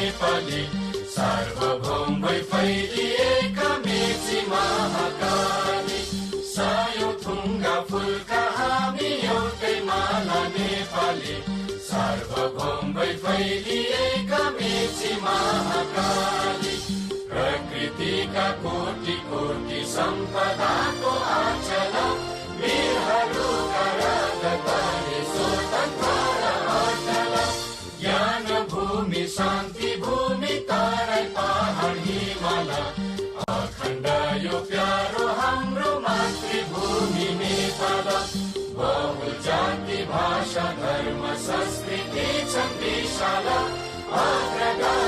नेपाली, सार्वभौम भई फैलिएका मेची महाकाली। सायौं थुङ्गा फुलका हामी एउटै माला नेपाली, सार्वभौम भई फैलिएका मेची महाकाली। प्रकृतिका कोटि कोटि सम्पदाको आचल, वीरहरूका रगतले स्वतन्त्र र अचल। ज्ञान भूमि शान्ति भूमि तराई पहाड हिमाल, अखण्ड यो प्यारो हाम्रो मातृभूमि नेपाल। बहु जाति भाषा धर्म संस्कृति छन् विशाल, अग्रगामी